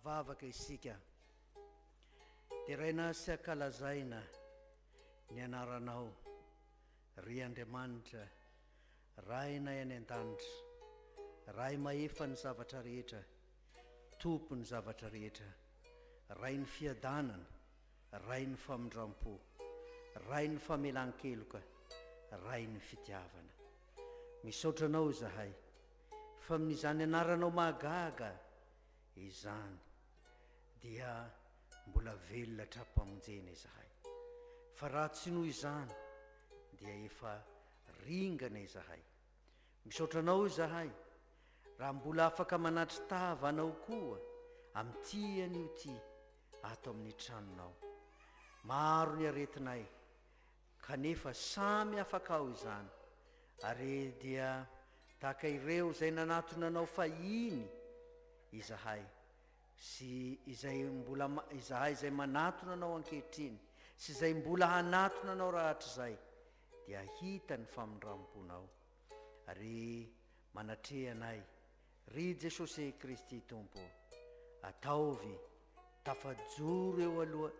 Vavaka isika. Deraina sy ankalazaina ny anaranao, ry Andriamanitra, Rainay any an-danitra, Ray mahefa ny zavatra rehetra, Tompon'ny zavatra rehetra, Rain'ny fiadanana, Rain'ny famindram-po, Rain'ny famelan-keloka, Rain'ny fitiavana. Misaotra Anao izahay fa amin'izany anaranao mahagaga izany dia mbola velona hatrampamonjena izahay. Fa raha tsy noho izany dia efa ringana izahay. Misaotra Anao izahay raha mbola afaka manatri-tava Anao koa amin'ity anio ity ato amin'ny tranonao. Maro ny aretinay kanefa samy afaka ao izany ary dia tahaka ireo izay nanatona Anao fahiny izahay sy izay mbola izahay izay manatona Anao ankehitriny sy izay mbola hanatona Anao rahatrizay dia hahita ny famindram-ponao ary manatreha anay ry Jesosy Kristy Tompo ô, ataovy tafajoro eo aloha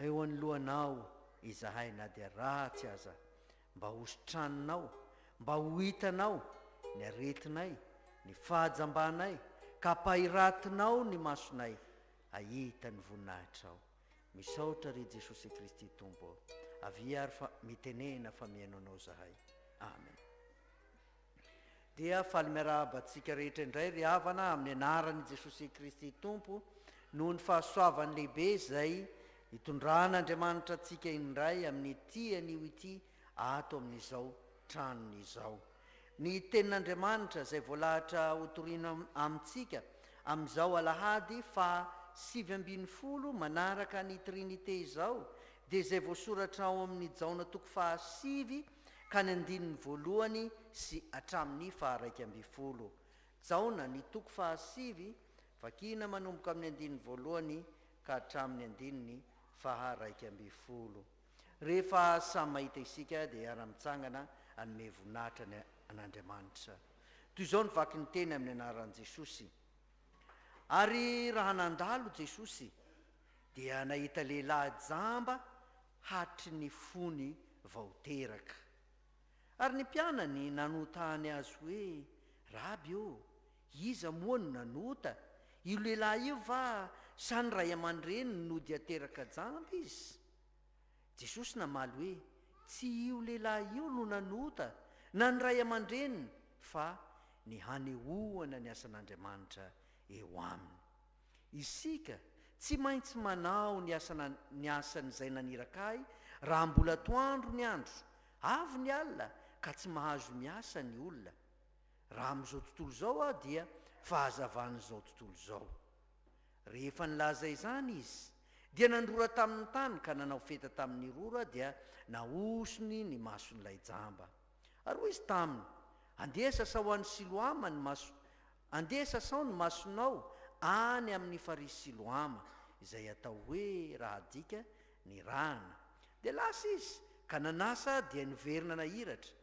eo anoloanao izahay na dia ratsy aza, mba hositraninao, mba ho hitanao ny aretinay, ny fahajambanay, ka ampahiratinao ny masonay hahita ny voninahitrao. Misaotra ry Jesosy Kristy Tompo ô. Avia ary fa mitenena fa mihaino anao zahay. Amen. Dia faly miarahaba antsika rehetra indray ry havana amin'ny anaran'i Jesosy Kristy Tompo noho ny fahasoavany lehibe izay itondran'Andriamanitra antsika indray amin'ity anio ity ato amin'izao tranony izao. Ny tenin'Andriamanitra izay voalahatra hotorina amintsika amin'izao alahady faha 19 manaraka ny Trinite izao dia izay voasoratra ao amin'ny Jaona toko faha sivy ka ny andininy voalohany sy hatramin'ny faha-11. Jaona, ny toko fahasivy, vakina manomboka amin'ny andininy voalohany ka hatramin'ny andininy faha-11. Rehefa samy mahita isika dia hiara-mitsangana hanome voninahitra ny an'Andriamanitra. Toy izao ny vaky ny teny amin'ny anaran'i Jesosy. Ary raha nandalo Jesosy dia nahita lehilahy jamba hatry ny fony vao teraka. Ary ny mpianany nanontany azy hoe, Raby ô, iza moa no nanota, io lehilahy io va sa ny ray aman-dreniny no dia teraka jamba izy? Jesosy namaly hoe, Tsy io lehilahy io no nanota, na ny ray aman-dreniny, fa ny hanehoana ny asan'Andriamanitra eo aminy. Isika tsy maintsy manao ny asana ny asan'izay naniraka ahy raha mbola atoandro ny andro, avy ny alina ka tsy mahazo miasa ny olona. Raha amin'izao tontolo izao aho dia fahazavan'izao tontolo izao. Rehefa nilaza izany izy, dia nandrora tamin'ny tany ka nanao feta tamin'ny rora dia nahosony ny mason'ilay jamba. Ary hoy izy taminy, Andeha sasao any Siloama ny maso, andeha sasao ny masonao any amin'ny farihy Siloama, izay atao hoe raha adika, nirahana. Dia lasa izy, ka nanasa dia niverina nahiratra.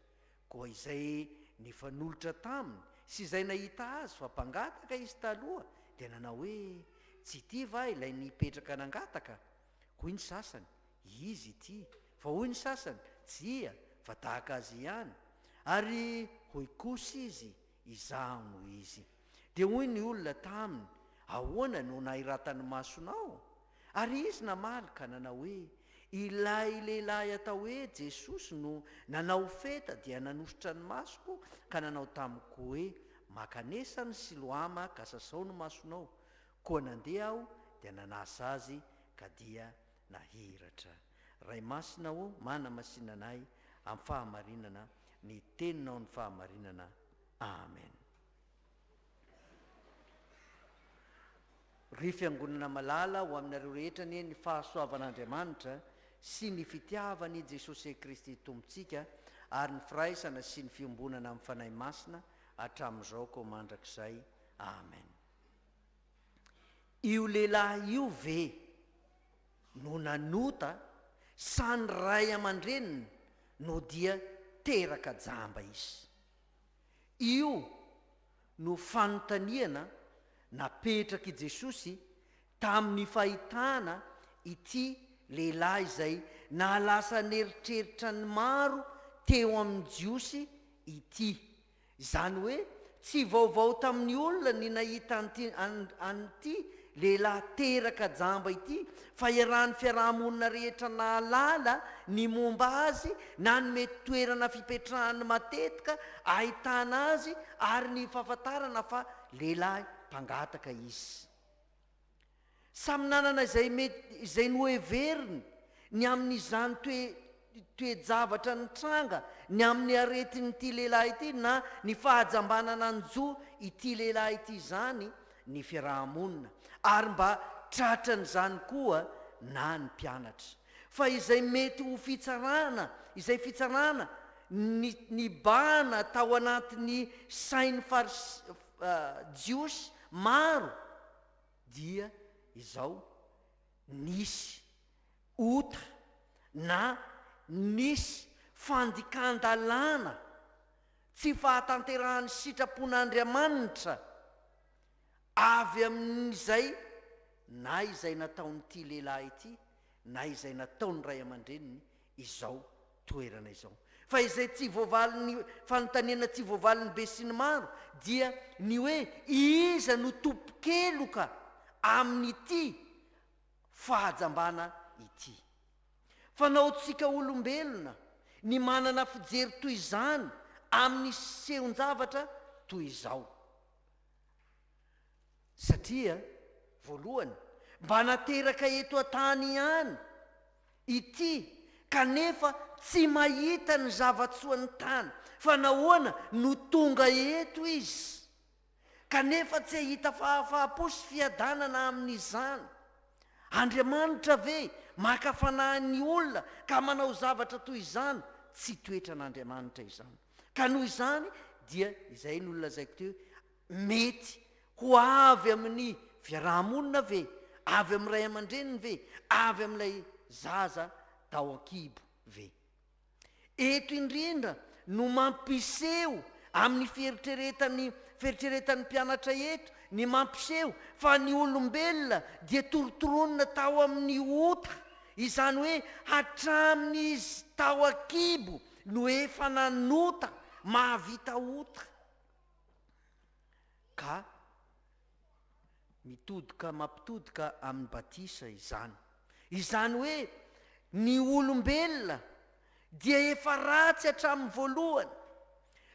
Koa izay nifanolotra taminy sy izay nahita azy fa mpangataka izy taloha dia nanao hoe, Tsy ity va ilay nipetraka nangataka? Hoy ny sasany, Izy ity. Fa hoy ny sasany, Tsia, fa tahaka azy ihany. Ary hoy kosa izy, Izaho no izy. Dia hoy ny olona taminy, Ahoana no nahiratan'ny masonao? Ary izy namaly ka nanao hoe, Ilay lehilahy atao hoe Jesosy no nanao feta dia nanosotra ny masoko ka nanao tamiko hoe, Mankanesa any Siloama ka sasao ny masonao. Koa nandeha aho dia nanasa azy ka dia nahiratra. Ray Masina ô, manamasina anay amin'ny fahamarinana, ny Teninao ny fahamarinana. Amen. Ry Fiangonana malala, ho aminareo rehetra anie ny fahasoavan'Andriamanitra sy ny fitiavan'i Jesosy Kristy Tompontsika ary ny firaisana sy ny fiombonana amin'ny Fanahy Masina hatramin'izao koa mandrakizay. Amen. Io lehilahy io ve no nanota sa ny ray aman-dreniny no dia teraka jamba izy? Io no fanontaniana napetrak'i Jesosy tamin'ny fahitana ity lehilahy izay nahalasa an'eritreritra ny maro teo amin'ny Jiosy ity. Izany hoe tsy vaovao tamin'ny olona ny nahita an'ity an'ity lehilahy teraka jamba ity fa iarahan'ny fiaraha-monina rehetra nahalala ny momba azy na ny mety toerana fipetrahany matetika ahitana azy ary ny fahafantarana fa lehilahy mpangataka izy. Samy nanana izay mety izay noheveriny ny amin'izany toe toe-javatra nitranga ny amin'ny aretin'ity lehilahy ity na ny fahajambana nanjo ity lehilahy ity izany ny fiaraha-monina ary mba tratran'izany koa na ny mpianatra. Fa izay mety ho fitsarana izay fitsarana ni nibahana tao anatin'ny sain'ny faris Jiosy maro dia izao, nisy ota na nisy fandikan-dalàna, tsy fahatanterahan'ny sitrapon'Andriamanitra avy amin'izay na izay nataon'ity lehilahy ity na izay nataon'ny ray aman-dreniny izao toerana izao. Fa izay tsy voavalin'ny fanontaniana tsy voavalin'ny besinimaro dia ny hoe iza no tompon-keloka amin'ity fahajambana ity. Fanaontsika olombelona ny manana fijery toy izany amin'ny sehon-javatra toy izao. Satria, voalohany, mba nateraka eto an-tany ihany ity kanefa tsy mahita ny zava-tsoan'ny tany. Fa nahoana no tonga eto izy kanefa tsy hahita fahafaham-po sy fiadanana amin'izany? Andriamanitra ve maka fanahy ny olona ka manao zavatra toy izany? Tsy toetran'Andriamanitra izany. Ka noho izany dia izay no nolazaiko teo Mety ho avy amin'ny fiaraha-monina ve? Avy amin'ny ray aman-dreniny ve? Avy amin'ilay zaza tao an-kibo ve? Eto indrindra no mampiseho amin'ny fieritreretan'ny fieritreretan'ny mpianatra eto ny mampiseho fa ny olombelona dia torontoronina tao amin'ny ota, izany hoe hatramin'izy tao an-kibo no efa nanota, mahavita ota. Ka mitodika mampitodika amin'ny batisa izany. Izany hoe ny olombelona dia efa ratsy hatramin'ny voalohany,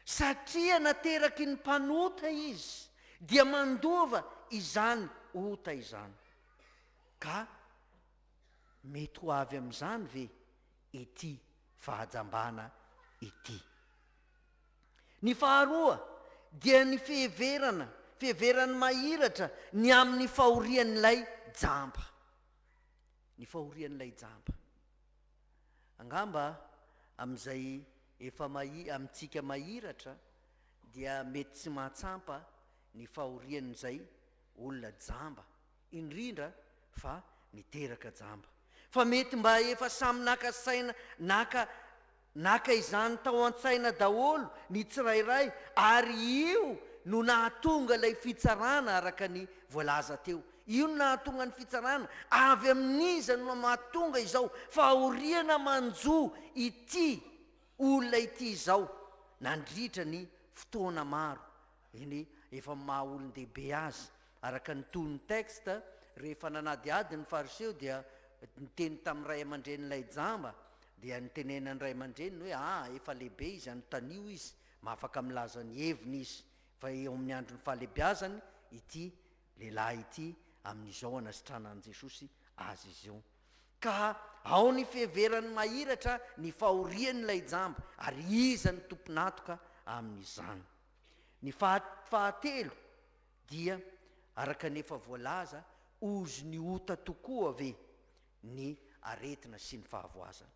satria nateraky ny mpanota izy dia mandova izany ota izany. Ka mety ho avy amin'izany ve ity fahajambana ity? Ny faharoa dia ny fiheverana, fiheveran'ny mahiratra ny amin'ny fahorian'ilay jamba. Ny fahorian'ilay jamba. Angamba amin'izay efa mahi, amintsika mahiratra dia mety tsy mahatsampa ny fahorian'izay olona jamba, indrindra fa niteraka jamba. Fa mety mba efa samy naka saina, naka Naka izany tao an-tsaina daholo ny tsirairay ary io no nahatonga ilay fitsarana araka ny voalaza teo. Io no nahatonga ny fitsarana. Avy amin'iza no mahatonga izao fahoriana manjo ity olona ity izao nandritra ny fotoana maro, eny efa maha olon-dehibe azy. Araka ny tohin'ny texte, rehefa nanadihady ny fariseo dia niteny tamin'ny ray aman-drenin'ilay jamba Dia nitenenan'ny ray aman-dreniny hoe, Aa, efa lehibe izy, anontanio izy, mahafaka milaza ny heviny izy, fa eo amin'ny andron'ny fahalehibiazany ity lehilahy ity amin'izao anasitranan'i Jesosy azy izao. Ka ao ny fiheveran'ny mahiratra ny fahorian'ilay jamba, ary iza no tompon'antoka amin'izany? Ny fahatelo dia, araka ny efa voalaza, ozon'ny ota tokoa ve ny aretina sy ny fahavoazana.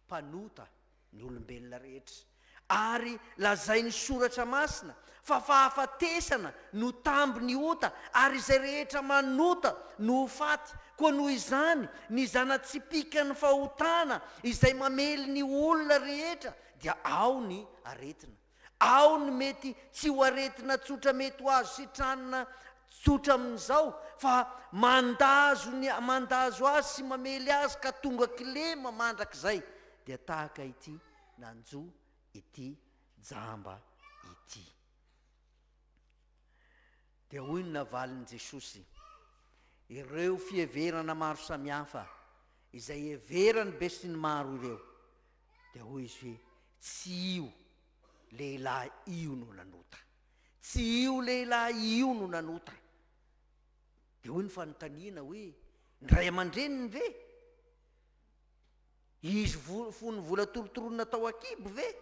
Mpanota ny olombelona rehetra. Ary lazain'ny Soratra Masina fa fahafatesana no tambin'ny ota, ary izay rehetra manota no ho faty. Koa noho izany, ny zana-tsipìkan'ny fahotana izay mamely ny olona rehetra dia ao ny aretina. Ao ny mety tsy ho aretina tsotra mety ho azo sitranina tsotra amin'izao fa mandazo ny mandazo azy sy mamely azy ka tonga kilema mandrakizay, dia tahaka ity nanjo ity jamba ity. Dia hoy ny navalin'i Jesosy, Ireo fiheverana maro samihafa izay heveran'ny besinimaro ireo, dia hoy Izy hoe, Tsy io lehilahy io no nanota. Tsy io lehilahy io no nanota. Dia hoy ny fanontaniana hoe, Ny ray aman-dreniny ve? Izy fony vola torotoronina tao an-kibo ve?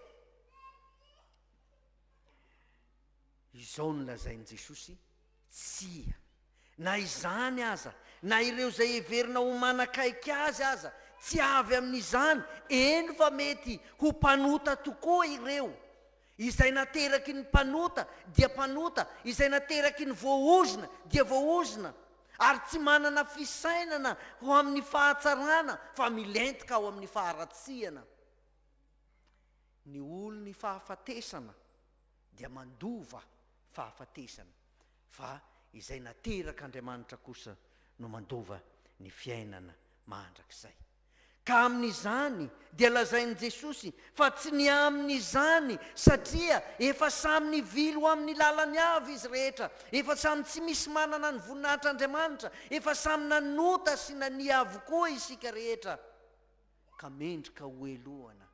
Izao no lazain'i Jesosy, Tsia. Na izany aza, na ireo izay heverina ho manakaiky azy aza, tsy avy amin'izany, eny fa mety ho mpanota tokoa ireo. Izay nateraky ny mpanota dia mpanota, izay nateraky ny voaozona dia voaozona, ary tsy manana fisainana ho amin'ny fahatsarana fa milentika ao amin'ny faharatsiana. Ny olon'ny fahafatesana dia mandova fahafatesana, fa izay naterak'Andriamanitra kosa no mandova ny fiainana mandrakizay. Ka amin'izany dia lazain'i Jesosy fa tsy ny amin'izany satria efa samy nivily ho amin'ny lalany avy izy rehetra, efa samy tsy misy manana ny voninahitr'Andriamanitra, efa samy nanota sy nania avokoa isika rehetra, ka mendrika hohelohana.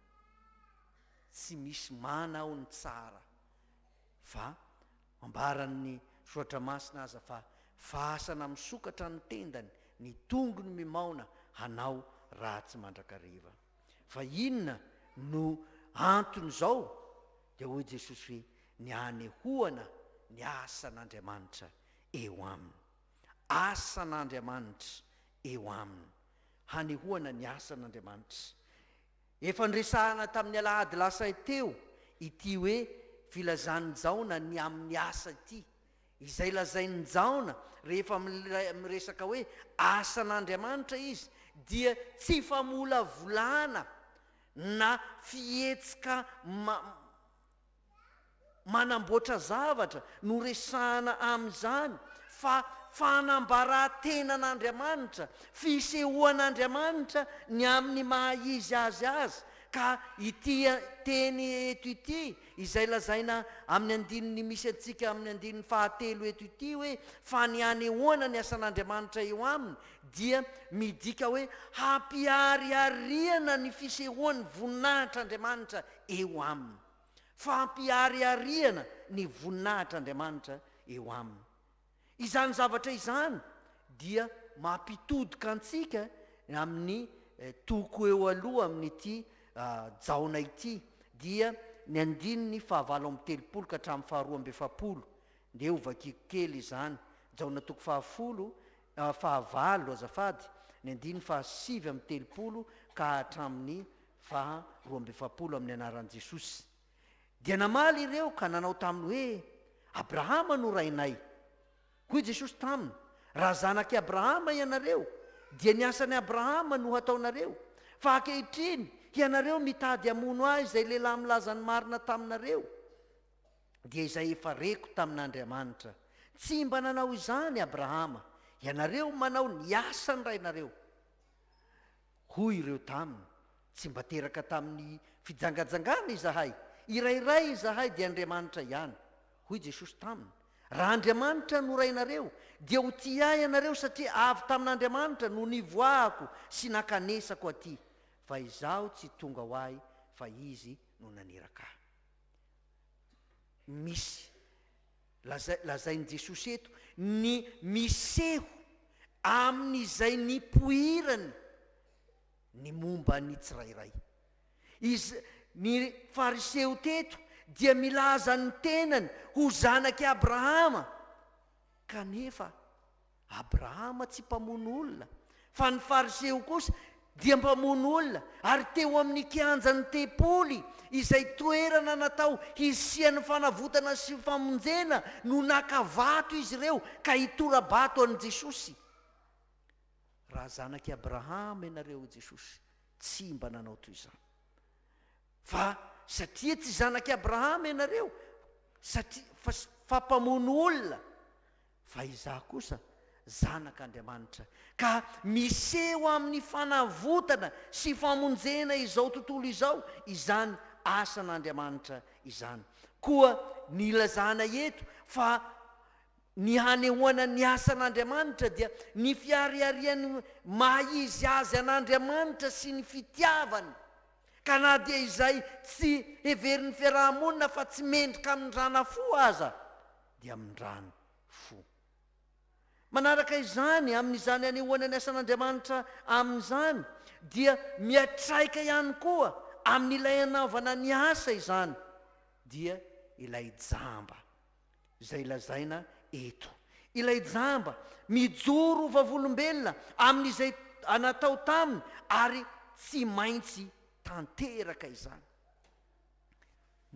Tsy misy manao ny tsara fa ambaran'ny Soratra Masina aza fa fasana misokatra ny tendany, ny tongony mimaona hanao ratsy mandrakariva. Fa inona no anton'izao? Dia hoy Jesosy hoe, ny hanehoana ny asan'Andriamanitra eo aminy. Asan'Andriamanitra eo aminy. Hanehoana ny asan'Andriamanitra. Efa noresahana tamin'ny alahady lasa teo ity hoe filazan'i Jaona ny amin'ny asa ity. Izay lazain'i Jaona rehefa miresaka hoe asan'Andriamanitra izy dia tsy famolavolana na fihetsika manamboatra zavatra no resahana amin'izany fa fanambaran-tenan'Andriamanitra, fisehoan'Andriamanitra ny amin'ny maha-izy azy azy, ka ity teny eto ity izay lazaina amin'ny andininy misy antsika amin'ny andininy fahatelo eto ity hoe fa ny hanehoana ny asan'Andriamanitra eo aminy dia midika hoe hampiharihariana ny fisehoan'ny voninahitr'Andriamanitra eo aminy. Fampiharihariana ny voninahitr'Andriamanitra eo aminy. Izany zavatra izany dia mampitodika antsika amin'ny toko eo aloha amin'ity Jaona ity, dia ny andininy fahavalo amby telopolo ka hatramin'ny faharoa amby efapolo. Ndeha ho vakiko kely izany. Jaona toko fahafolo, fahavalo azafady, ny andininy fahasivy amby telopolo ka hatramin'ny faha 42 amin'ny anaran'i Jesosy. Dia namaly ireo ka nanao taminy hoe, Abrahama no rainay. Hoy Jesosy taminy, Raha zanak'i Abrahama ianareo, dia ny asan'i Abrahama no hataonareo. Fa ankehitriny hianareo mitady hamono ahy izay lehilahy milaza ny marina taminareo, dia izay efa reko tamin'Andriamanitra. Tsy mba nanao izany Abrahama. Ianareo manao ny asan'ny rainareo. Hoy ireo taminy, Tsy mba teraka tamin'ny fijangajangana izahay, iray Ray izahay dia Andriamanitra ihany. Hoy Jesosy taminy, Raha Andriamanitra no Rainareo, dia ho tia Ahy ianareo satria avy tamin'Andriamanitra no nivoahako sy nankanesako aty, fa Izaho tsy tonga ho Ahy fa Izy no naniraka Ahy. Misy Lazai, lazain'i Jesosy eto ny miseho amin'izay nipoirany ny momba ny tsirairay. Iz, ny Fariseo teto dia milaza ny tenany ho zanak'i Abrahama, kanefa Abrahama tsy mpamono olona, fa ny Fariseo kosa dia mpamono olona, ary teo amin'ny kianjan'ny tempoly, izay toerana natao hisian'ny fanavotana sy famonjena, no naka vato izy ireo ka hitora-bato an'i Jesosy. Raha zanak'i Abrahama ianareo, hoy Jesosy, tsy mba nanao toy izany. Fa satria tsy zanak'i Abrahama ianareo, satria fa, fa mpamono olona. Fa izaho kosa zanak'Andriamanitra, ka miseho amin'ny fanavotana sy famonjena izao tontolo izao izany asan'Andriamanitra izany. Koa ny ilazana eto fa ny hanehoana ny asan'Andriamanitra dia ny fihariharian'ny maha izy azy an'Andriamanitra sy ny fitiavany, ka na dia izay tsy heverin'ny fiaraha-monina fa tsy mendrika hamindrana fo aza dia amindrany fo. Manaraka izany, amin'izany hanehoana ny asan'Andriamanitra amin'izany, dia miatraika ihany koa amin'ilay anaovana ny asa izany, dia ilay jamba, izay lazaina eto. Ilay jamba, mijoro ho vavolombelona amin'izay natao taminy ary tsy maintsy tanteraka izany.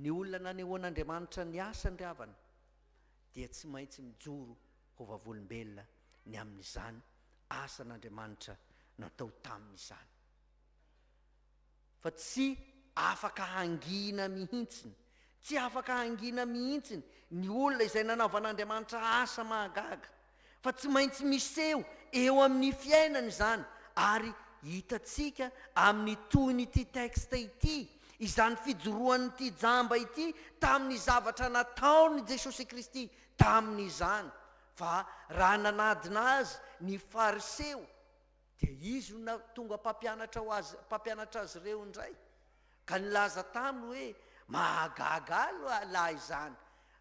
Ny olona nanehoan'Andriamanitra ny asany ry havana, dia tsy maintsy mijoro ho vavolombelona ny amin'izany asan'Andriamanitra natao taminy izany. Fa tsy afaka hangina mihitsiny, tsy afaka hangina mihitsiny ny olona izay nanaovan'Andriamanitra asa mahagaga, fa tsy maintsy miseho eo amin'ny fiainany izany, ary hitantsika amin'ny tohin'ity texte ity izany fijoroan'ity jamba ity tamin'ny zavatra nataon'i Jesosy Kristy tamin'izany, fa raha nanadina azy ny Fariseo dia izy no tonga mpampianatra ho azy, mpampianatra azy ireo indray, ka nilaza taminy hoe, Mahagaga ahy lahy izany,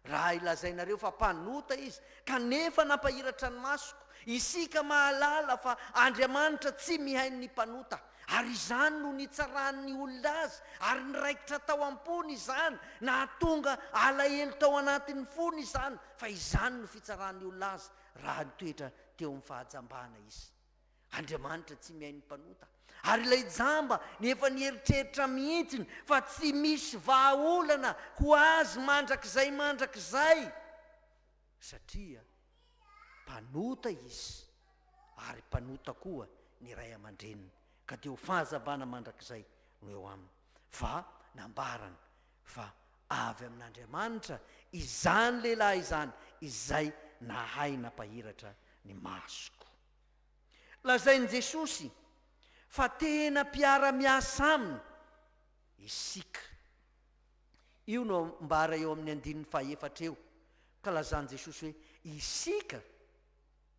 raha ilazainareo fa mpanota izy, kanefa nampahiratra ny masoko. Isika mahalala fa Andriamanitra tsy mihaino ny mpanota, ary izany no nitsaran'ny olona azy, ary niraikitra tao am-pony izany, nahatonga alahelo tao anatin'ny fony izany, fa izany no fitsaran'ny olona azy raha nitoetra teo amin'ny fahajambana izy. Andriamanitra tsy mihaino ny mpanota. Ary ilay jamba ny efa nieritreritra mihitsiny fa tsy misy vahaolana ho azy mandrakizay mandrakizay satria mpanota izy ary mpanota koa ny ray aman-dreniny ka dia ho fahazavana mandrakizay no eo aminy fa nambarany fa avy amin'Andriamanitra izany lehilahy izany izay nahay nampahiratra ny masoko. Lazain'i Jesosy fa tena mpiara-miasa aminy isika. Io no ambara eo amin'ny andininy fahefatra eo, ka lazan'i Jesosy hoe isika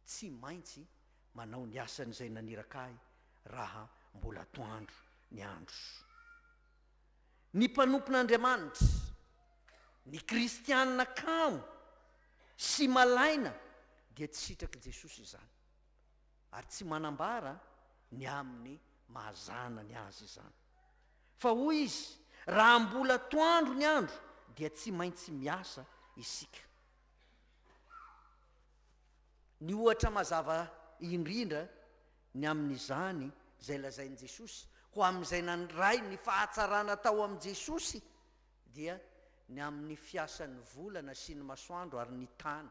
tsy maintsy manao ny asan'izay naniraka ahy raha mbola atoandro ny andro. Ny mpanompon'Andriamanitra, ny kristiana kamo sy malaina dia tsy sitrak'i Jesosy izany, ary tsy manambara ny amin'ny maha zanany azy izany. Fa hoy izy, raha mbola atoandro ny andro dia tsy maintsy miasa isika. Ny ohatra mazava indrindra ny amin'izany izay lazain'i Jesosy ho amin'izay nandray ny fahatsarana tao amin'i Jesosy dia ny amin'ny fiasan'ny volana sy ny masoandro ary ny tany.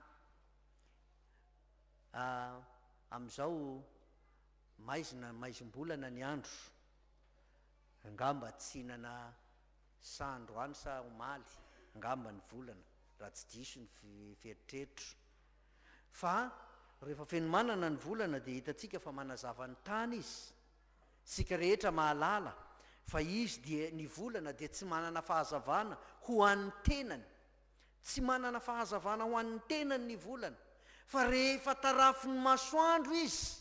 Amin'izao maizina maizim-bolana ny andro, angamba tsy hinana sa androany sa omaly angamba ny volana raha tsy diso ny fieritreritro. Fa rehefa fenomanana ny volana dia hitantsika fa manazava ny tany izy. Isika rehetra mahalala fa izy dia, ny volana dia tsy manana fahazavana ho an'ny tenany. Tsy manana fahazavana ho an'ny tenany ny volana. Fa rehefa tarafin'ny masoandro izy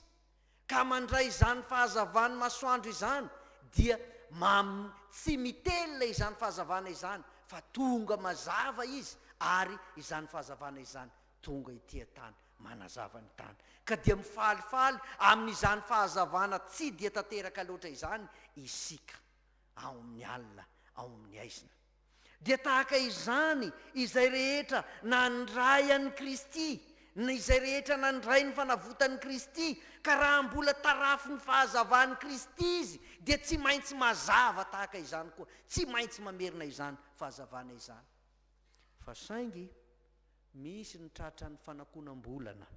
ka mandray izany fahazavan'ny masoandro izany dia mam, tsy mitelina izany fahazavana izany fa tonga mazava izy ary izany fahazavana izany tonga ety an-tany manazava ny tany. Ka dia mifalifaly amin'izany fahazavana tsy dia tanteraka loatra izany isika ao amin'ny alina, ao amin'ny haizina. Dia tahaka izany izay rehetra nandray an'i Kristy, na izay rehetra nandray ny fanavotan'i Kristy, ka raha mbola tarafin'ny fahazavan'i Kristy izy, dia tsy maintsy mazava tahaka izany koa, tsy maintsy mamerina izany fahazavana izany. Fa saingy misy ny tratran'ny fanakonam-bolana.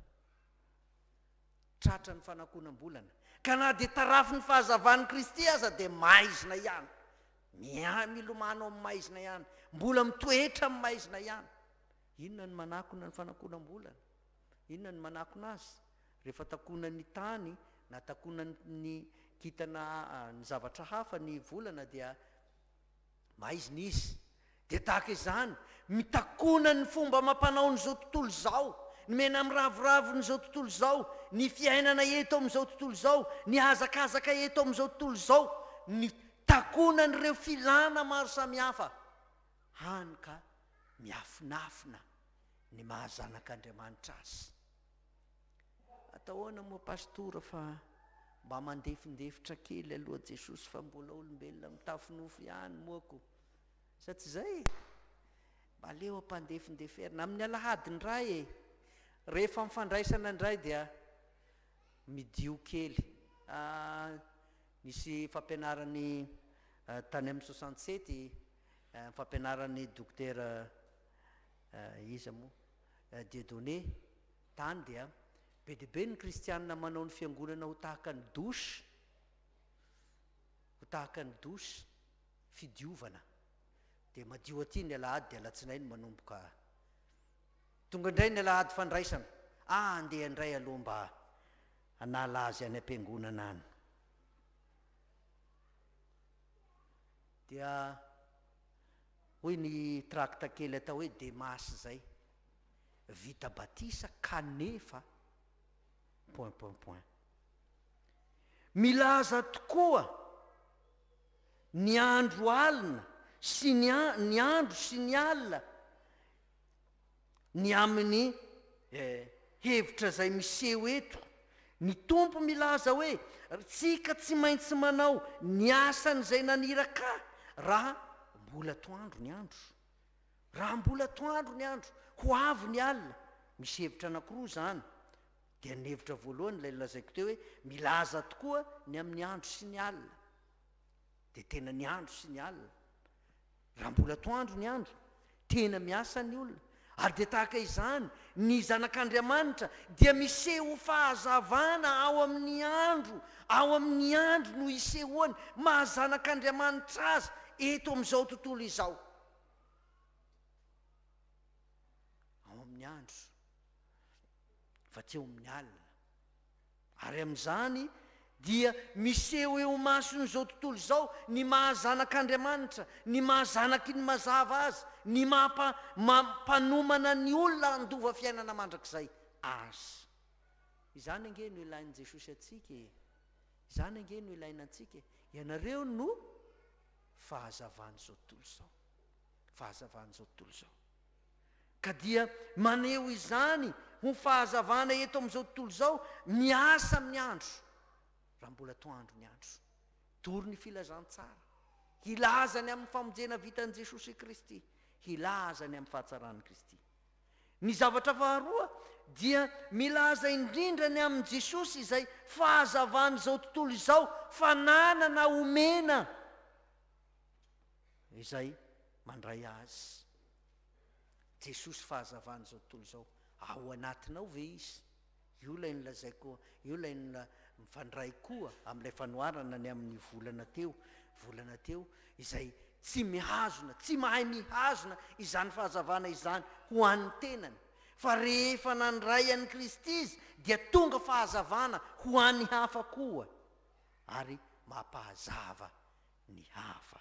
Tratran'ny fanakonam-bolana. Ka na dia tarafin'ny fahazavan'i Kristy aza dia maizina ihany. Miahy milomano amin'ny maizina ihany. Mbola mitoetra amin'ny maizina ihany. Inona no manakona ny fanakonam-bolana? Inona no manakona azy? Rehefa takonan'ny tany na takonan'ny kintana ny zavatra hafa ny volana dia maizina izy. Dia tahaka izany, mitakona ny fomba amam-panaon'izao tontolo izao, ny mena miraviravon'izao tontolo izao, ny fiainana eto amin'izao tontolo izao, ny hazakazaka eto amin'izao tontolo izao, ny takonan'ireo filana maro samihafa, hany ka miafinafina ny maha zanak'Andriamanitra azy. Atao ahoana moa Pastora fa mba mandefindefitra kely aloha Jesosy fa mbola olombelona mitafy nofo ihany moa ko. Sa tsy izay e? Mba aleo ampandefindeferina. Amin'ny alahady indray e! Rehefa mifandraisana indray dia midio kely. Ah, nisy fampianaran'ny tany amin'ny 67, fampianaran'ny dokotera iza moa? Dieudonné tany dia be dia be ny kristianina manao ny fiangonana ho tahaka ny douche, ho tahaka ny douche fidiovana. Dia madio aty ny alahady dia alatsinainy manomboka tonga indray ny alahady fandraisana. Ah, andeha indray aloha mba hanala azy any am-piangonana any. Dia hoy ny trakta kely atao hoe Demas izay, Vita batisa kanefa point point point. Milaza tokoa ny andro alina sy ny ny andro sy ny alina ny amin'ny hevitra izay miseho eto. Ny Tompo milaza hoe, Tsika tsy maintsy manao ny asan'izay naniraka ahy raha mbola atoandro ny andro. Raha mbola atoandro ny andro, ho avy ny alina. Misy hevitra anankiroa izany. Dia ny hevitra voalohany ilay nolazaiko teo hoe milaza tokoa ny amin'ny andro sy ny alina. Dia tena ny andro sy ny alina. Raha mbola atoandro ny andro, tena miasa ny olona. Ary dia tahaka izany, ny Zanak'Andriamanitra dia miseho ho fahazavana ao amin'ny andro, ao amin'ny andro no isehoany maha Zanak'Andriamanitra Azy eto amin'izao tontolo izao. Ao amin'ny andro, fa tsy eo amin'ny alina. Ary amin'izany dia miseho eo imason'izao tontolo izao ny maha zanak'Andriamanitra, ny maha zanaky ny mazava azy, ny maha mpanomana ny olona handova fiainana mandrakizay azy. Izany ange no ilain'i Jesosy antsika e! Izany ange no ilaina antsika e! Ianareo no fahazavan'izao tontolo izao. Fahazavan'izao tontolo izao. Ka dia maneho izany ho fahazavana eto amin'izao tontolo izao miasa amin'ny andro, raha mbola atoandro ny andro. Tory ny filazantsara, hilaza ny amin'ny famonjena vitan'i Jesosy Kristy, hilaza ny amin'ny fahatsaran'i Kristy. Ny zavatra faharoa dia milaza indrindra ny amin'i Jesosy izay fahazavan'izao tontolo izao, fananana omena izay mandray Azy. Jesosy fahazavan'izao tontolo izao. Ao anatinao ve Izy? Io ilay nolazaiko, io ilay mifandray koa amin'ilay fanoharana ny amin'ny volana teo, volana teo, izay tsy mihazona, tsy mahay mihazona izany fahazavana izany ho an'ny tenany. Fa rehefa nandray an'i Kristy izy dia tonga fahazavana ho an'ny hafa koa, ary mampahazava ny hafa.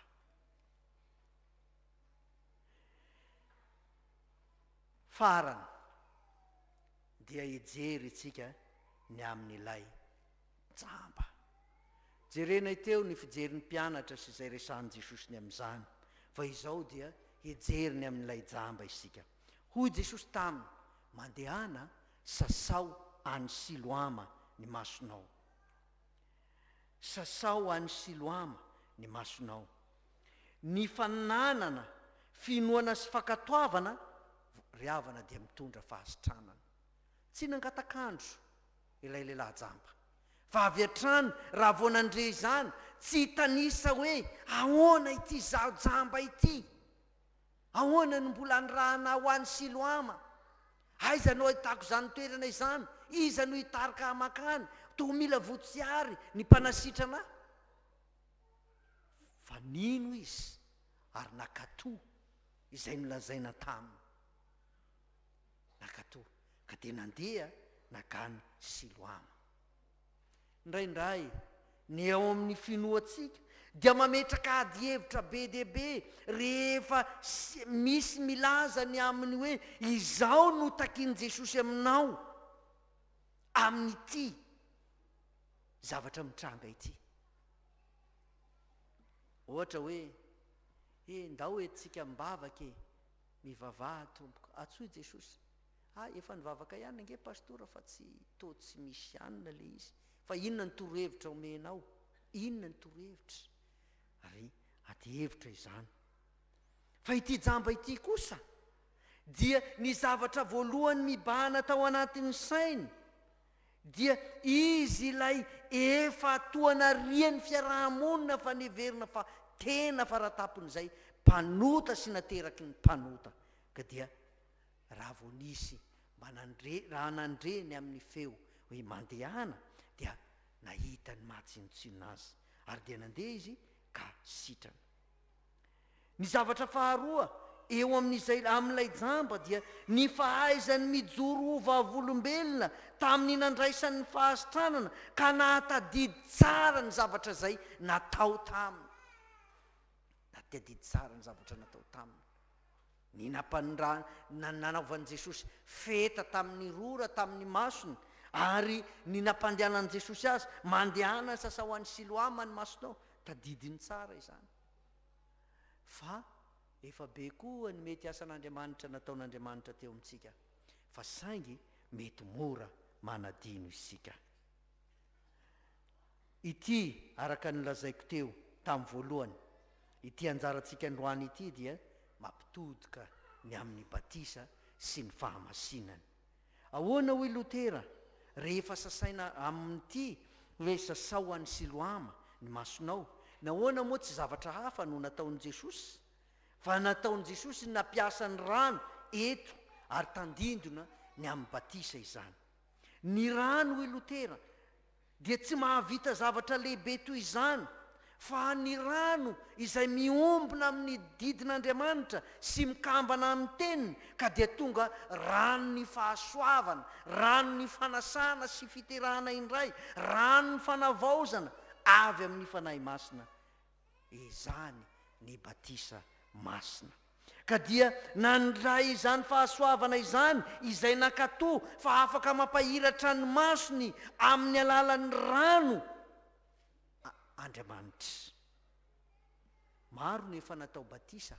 Farany dia hijery isika ny amin'ilay jamba. Jerenay teo ny fijerin'ny mpianatra sy izay resahin'i Jesosy ny amin'izany, fa izao dia hijery ny amin'ilay jamba isika. Hoy Jesosy taminy, Mandehana, sasao any Siloama ny masonao. Sasao any Siloama ny masonao. Ny fananana finoana sy fankatoavana ry havana dia mitondra fahasitranana. Tsy nangatak'andro ilay lehilahy jamba fa avy hatrany raha vao nandre izany, tsy hitanisa hoe ahoana ity izaho jamba ity, ahoana no mbola anirahana ahy ho any Siloama, aiza no ahitako izany toerana izany, iza no hitarika ahy mankany, toa mila votsiary ny mpanasitrana ahy. Fa nino izy ary nankatò izay nolazaina taminy. Nankatò. Ka dia nandeha nankany Siloama. Indraindray, ny ao amin'ny finoantsika dia mametraka adihevitra be dia be rehefa misy milaza ny amin'ny hoe izao no takin'i Jesosy aminao amin'ity zavatra mitranga ity. Ohatra hoe, he ndao entintsika am-bavaka e, mivavaha tompoko, antsoy Jesosy. Ah, efa nivavaka ihany ange pastora fa tsy toa tsy misy anona le izy. Fa inona ny torohevitra omenao? Inona ny torohevitra? Ary adihevitra izany. Fa ity jamba ity kosa dia ny zavatra voalohany mibahana tao anatin'ny sainy dia izy ilay efa toa narian'ny fiaraha-monina fa neverina fa tena faratampon'izay mpanota sy nateraky ny mpanota. Ka dia Raha vao nisy mba nandre, raha nandre ny amin'ny feo hoe mandehana, dia nahita ny maha tsinontsinona azy, ary dia nandeha izy ka sitrana. Ny zavatra faharoa eo amin'izay amin'ilay jamba dia ny fahaizany mijoro ho vavolombelona tamin'ny nandraisany ny fahasitranana ka nahatadidy tsara ny zavatra izay natao taminy. Nahatadidy tsara ny zavatra natao taminy. Ny nampanindra na nanaovan'i Jesosy feta tamin'ny rora tamin'ny masony ary ny nampandehanan'i Jesosy azy, mandehana sasao any Siloama ny masonao, tadidiny tsara izany. Fa efa be koa ny mety asan'Andriamanitra nataon'Andriamanitra teo amintsika, fa saingy mety mora manadino isika. Ity, araka ny nolazaiko teo tamin'ny voalohany, ity anjarantsika androany ity dia mampitodika ny amin'ny batisa sy ny fahamasinana. Ahoana hoy Lotera, rehefa sasaina amin'ity hoe sasao any Siloama ny masonao, nahoana moa tsy zavatra hafa no nataon'i Jesosy? Fa nataon'i Jesosy ny nampiasa ny rano eto ary tandindona ny amin'ny batisa izany. Ny rano hoy Lotera dia tsy mahavita zavatra lehibe toy izany, fa ny rano izay miombona amin'ny didin'Andriamanitra sy mikambana amin'ny Teniny ka dia tonga ranon'ny fahasoavana, ranon'ny fanasana sy fiterahana indray, ranon'ny fanavaozana avy amin'ny Fanahy Masina. Izany ny batisa masina. Ka dia nandray izany fahasoavana izany izay nankatò fa afaka mampahiratra ny masony amin'ny alalan'ny rano Andriamanitra. Maro no efa natao batisa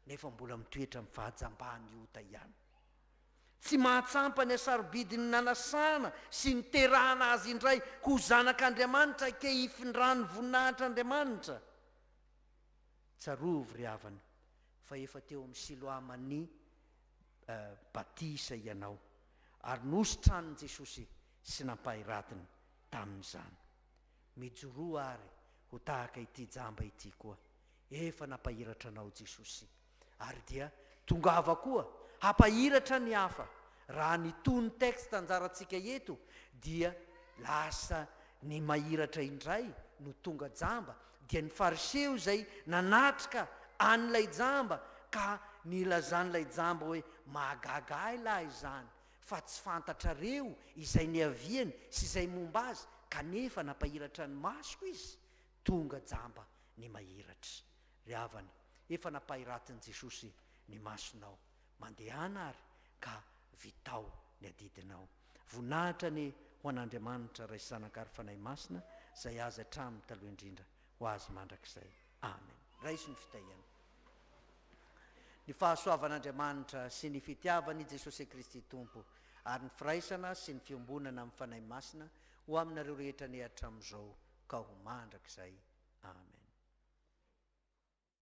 nefa mbola mitoetra amin'ny fahajamban'ny ota ihany. Tsy mahatsampa ny hasarobidin'ny nanasana sy niterahana azy indray ho zanak'Andriamanitra ankehifindrany voninahitr'Andriamanitra. Tsarovy ry havana fa efa teo amin'ny Siloaman'ny batisa ianao ary nositranin'i Jesosy sy nampahiratiny tamin'izany. Mijoroa ary ho tahaka ity jamba ity koa. Efa nampahiratra anao Jesosy. Ary dia tongava koa hampahiratra ny hafa. Raha ny tony texte anjarantsika eto dia lasa ny mahiratra indray no tonga jamba dia ny fariseo izay nanatrika an'ilay jamba ka nilazan'ilay jamba hoe mahagaga ahy lahy izany fa tsy fantatrareo izay niaviany sy izay momba azy kanefa nampahiratra ny masoko izy tonga jamba ny mahiratra. Ry havana, efa nampahiratin'i Jesosy ny masonao. Mandehana ary ka vitao ny adidinao. Voninahitra anie ho an'Andriamanitra Ray sy Zanaka ary Fanahy Masina, izay azy hatramin'ny taloha indrindra, ho azy mandrakizay. Amen. Raiso ny fitahiana. Ny fahasoavan'Andriamanitra sy ny fitiavan'i Jesosy Kristy Tompo ary ny firaisana sy ny fiombonana amin'ny Fanahy Masina ho aminareo rehetra anie hatramin'izao ka ho mandrakizay. Amen.